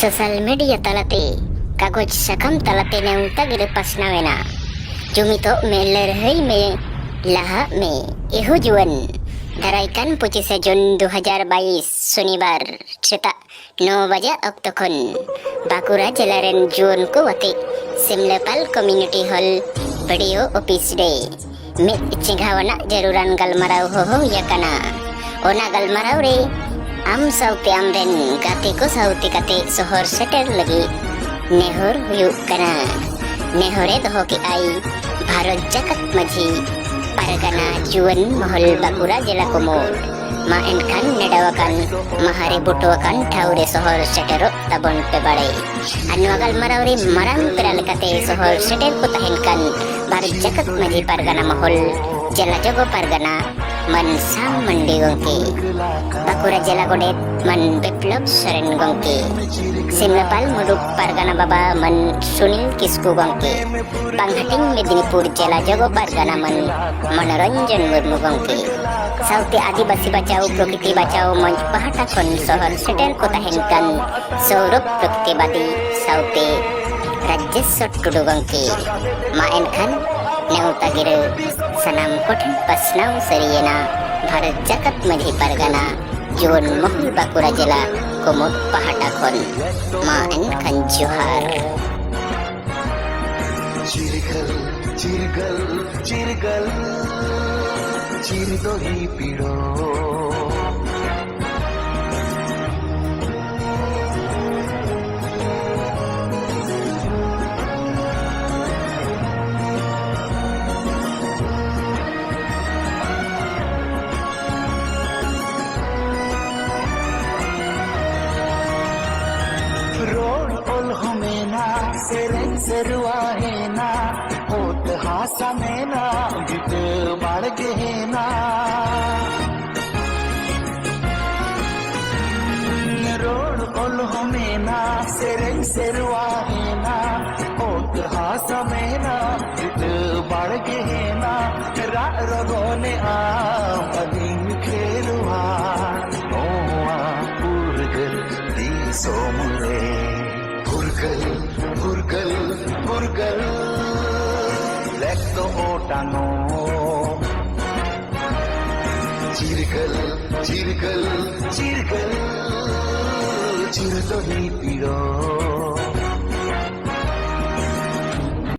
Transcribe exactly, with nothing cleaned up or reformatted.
Social media ᱛᱟᱞᱟᱛᱮ, ᱠᱟᱜᱚᱡᱽ ᱥᱟᱠᱟᱢ ᱛᱟᱞᱟᱛᱮ ᱱᱮᱣᱛᱟ ᱜᱤᱨᱟᱹ ᱯᱟᱥᱱᱟᱣ ᱮᱱᱟ᱾ ᱡᱩᱢᱤᱫᱚᱜ ᱢᱮ, ᱞᱟᱹᱲᱦᱟᱹᱭ ᱢᱮ, ᱞᱟᱦᱟᱜ ᱢᱮ, ᱮᱦᱳ ᱡᱩᱣᱟᱹᱱ᱾ ᱫᱟᱨᱟᱭ ᱠᱟᱱ ᱯᱚᱸᱪᱤᱥᱮ ᱡᱩᱱ ᱫᱩ ᱦᱟᱡᱟᱨ ᱵᱟᱭᱤᱥ, ᱥᱚᱱᱤᱵᱟᱨ, ᱥᱮᱛᱟᱜ ᱱᱚ ᱵᱟᱡᱟᱜ ᱚᱠᱛᱚ ᱠᱷᱚᱱ ᱵᱟᱸᱠᱩᱲᱟ ᱡᱮᱞᱟ ᱨᱮᱱ ᱡᱩᱣᱟᱹᱱ ᱠᱚ ᱟᱛᱮ Simlapal community hall, B D O office ᱨᱮ ᱢᱤᱫ ᱪᱮᱸᱜᱷᱟᱣᱟᱱᱟᱜ ᱡᱟᱹᱨᱩᱲᱟᱱ ᱜᱟᱞᱢᱟᱨᱟᱣ ᱦᱚᱦᱚ ᱦᱩᱭ ᱟᱠᱟᱱᱟ᱾ ᱚᱱᱟ ᱜᱟᱞᱢᱟᱨᱟᱣ ᱨᱮ ᱟᱢ ᱥᱟᱶᱛᱮ ᱟᱢᱨᱮᱱ ᱜᱟᱛᱮ ᱠᱚ ᱥᱟᱶᱛᱮ ᱠᱟᱛᱮ ᱥᱚᱦᱚᱨ ᱥᱮᱴᱮᱨ ᱞᱟᱹᱜᱤᱫ ᱱᱮᱦᱚᱨ ᱦᱩᱭᱩᱜ ᱠᱟᱱᱟ᱾ ᱱᱮᱦᱚᱨᱮ ᱫᱚᱦᱚ ᱠᱮᱫᱼᱟᱭ ᱵᱷᱟᱨᱚᱛ ᱡᱟᱠᱟᱛ ᱢᱟᱹᱡᱷᱤ ᱯᱟᱨᱜᱟᱱᱟ ᱡᱩᱣᱟᱹᱱ ᱢᱚᱦᱚᱞ ᱵᱟᱸᱠᱩᱲᱟ ᱡᱮᱞᱟ ᱠᱚᱢᱚᱨ᱾ ᱢᱟ ᱮᱱᱠᱷᱟᱱ ᱱᱮᱰᱟᱣ ᱟᱠᱟᱱ ᱢᱟᱦᱟ ᱨᱮ ᱵᱩᱴᱟᱹ ᱟᱠᱟᱱ ᱴᱷᱟᱶ ᱨᱮ ᱥᱚᱦᱚᱨ ᱥᱮᱴᱮᱨᱚᱜ ᱛᱟᱵᱚᱱ ᱯᱮ ᱵᱟᱲᱮ᱾ ᱟᱨ ᱱᱚᱣᱟ ᱜᱟᱞᱢᱟᱨᱟᱣ ᱨᱮ ᱢᱟᱨᱟᱝ ᱯᱮᱲᱟ ᱞᱮᱠᱟᱛᱮ ᱥᱚᱦᱚᱨ ᱥᱮᱴᱮᱨ ᱠᱚ ᱛᱟᱦᱮᱱ ᱠᱟᱱ ᱵᱷᱟᱨᱚᱛ ᱡᱟᱠᱟᱛ ᱢᱟᱹᱡᱷᱤ ᱯᱟᱨᱜᱟᱱᱟ ᱢᱚᱦᱚᱞ ᱡᱮᱞᱟ ᱡᱚᱜᱚ ᱯᱟᱨᱜᱟᱱᱟ ᱢᱟᱱ ᱥᱟᱢ ᱢᱟᱱᱰᱤ ᱜᱚᱢᱠᱮ, ᱵᱟᱸᱠᱩᱲᱟ ᱡᱮᱞᱟ ᱜᱚᱰᱮᱛ ᱢᱟᱱ ᱵᱤᱯᱞᱚᱵ ᱥᱚᱨᱮᱱ ᱜᱚᱢᱠᱮ, ᱥᱤᱢᱞᱟᱯᱟᱞ ᱢᱩᱞᱩᱠ ᱯᱟᱨᱜᱟᱱᱟ ᱵᱟᱵᱟ ᱢᱟᱱ ᱥᱩᱱᱤᱞ ᱠᱤᱥᱠᱩ ᱜᱚᱢᱠᱮ, ᱵᱟᱝᱦᱟᱴᱤᱧ ᱢᱮᱫᱤᱱᱤᱯᱩᱨ ᱡᱮᱞᱟ ᱡᱚᱜᱚ ᱯᱟᱨᱜᱟᱱᱟ ᱢᱟᱱ ᱢᱚᱱᱳᱨᱚᱧᱡᱚᱱ ᱢᱩᱨᱢᱩ ᱜᱚᱢᱠᱮ, ᱥᱟᱶᱛᱮ ᱟᱹᱫᱤᱵᱟᱹᱥᱤ ᱵᱟᱪᱟᱣ ᱯᱨᱚᱠᱨᱤᱛᱤ ᱵᱟᱪᱟᱣ ᱢᱚᱧᱪ ᱯᱟᱦᱴᱟ ᱠᱷᱚᱱ ᱥᱚᱦᱚᱨ ᱥᱮᱴᱮᱨ ᱠᱚ ᱛᱟᱦᱮᱱ ᱠᱟᱱ ᱥᱚᱣᱨᱚᱵᱷ ᱯᱨᱚᱠᱨᱤᱛᱤᱵᱟᱫᱤ ᱥᱟᱶᱛᱮ ᱨᱟᱡᱮᱥᱣᱚᱨ ᱴᱩᱰᱩ ᱜᱚᱢᱠᱮ᱾ ᱢᱟ ᱮᱱᱠᱷᱟᱱ ᱱᱮᱣᱛᱟ ᱜᱤᱨᱟᱹ ᱥᱟᱱᱟᱢ ᱠᱚᱴᱷᱮᱱ ᱯᱟᱥᱱᱟᱣ ᱥᱟᱹᱨᱤᱭᱮᱱᱟ ᱵᱷᱟᱨᱚᱛ ᱡᱟᱠᱟᱛ ᱢᱟᱹᱡᱷᱤ ᱯᱟᱨᱜᱟᱱᱟ ᱡᱩᱣᱟᱹᱱ ᱢᱚᱦᱚᱞ ᱵᱟᱸᱠᱩᱲᱟ ᱡᱮᱞᱟ ᱠᱚᱢᱚᱴ ᱯᱟᱦᱴᱟ ᱠᱷᱚᱱ᱾ ᱢᱟ ᱮᱱᱠᱷᱟᱱ ᱡᱚᱦᱟᱨ᱾ ᱪᱤᱨᱜᱟᱹᱞ, ᱪᱤᱨᱜᱟᱹᱞ, ᱪᱤᱨᱜᱟᱹᱞ, ᱪᱤᱨ ᱫᱚ ᱦᱤ ᱯᱤᱲᱚ᱾ ᱨᱚᱲ ᱚᱞ ᱦᱚᱸ ᱢᱮᱱᱟ, ᱥᱮᱨᱮᱧ ᱥᱮᱨᱣᱟ ᱦᱮᱱᱟ, ᱚᱛ ᱦᱟᱥᱟ ᱢᱮᱱᱟ, ᱵᱷᱤᱴᱟᱹ ᱵᱟᱲᱜᱮ ᱦᱮᱱᱟ᱾ ᱨᱚᱲ ᱚᱞ ᱦᱚᱸ ᱢᱮᱱᱟ, ᱥᱮᱨᱮᱧ ᱥᱮᱨᱣᱟ ᱦᱮᱱᱟ, ᱚᱛ ᱦᱟᱥᱟ ᱢᱮᱱᱟ, ᱵᱷᱤᱴᱟᱹ ᱵᱟᱲᱜᱮ ᱦᱮᱱᱟ᱾ ᱨᱟᱜ ᱨᱚᱫᱚᱱᱮ ᱟᱢ ᱟᱹᱫᱤᱢ ᱠᱷᱮᱨᱣᱟᱲ, ᱱᱚᱣᱟ ᱯᱷᱩᱨᱜᱟᱹᱞ ᱫᱤᱥᱚᱢ ᱨᱮ᱾ ᱯᱷᱩᱨᱜᱟᱹᱞ, ᱯᱷᱩᱨᱜᱟᱹᱞ, ᱞᱮᱠ ᱫᱚ ᱚᱴᱟᱝᱚᱜ᱾ ᱪᱤᱨᱜᱟᱹᱞ, ᱪᱤᱨᱜᱟᱹᱞ, ᱪᱤᱨᱜᱟᱹᱞ, ᱪᱤᱨ ᱫᱚ ᱦᱤᱯᱤᱲᱚᱜ᱾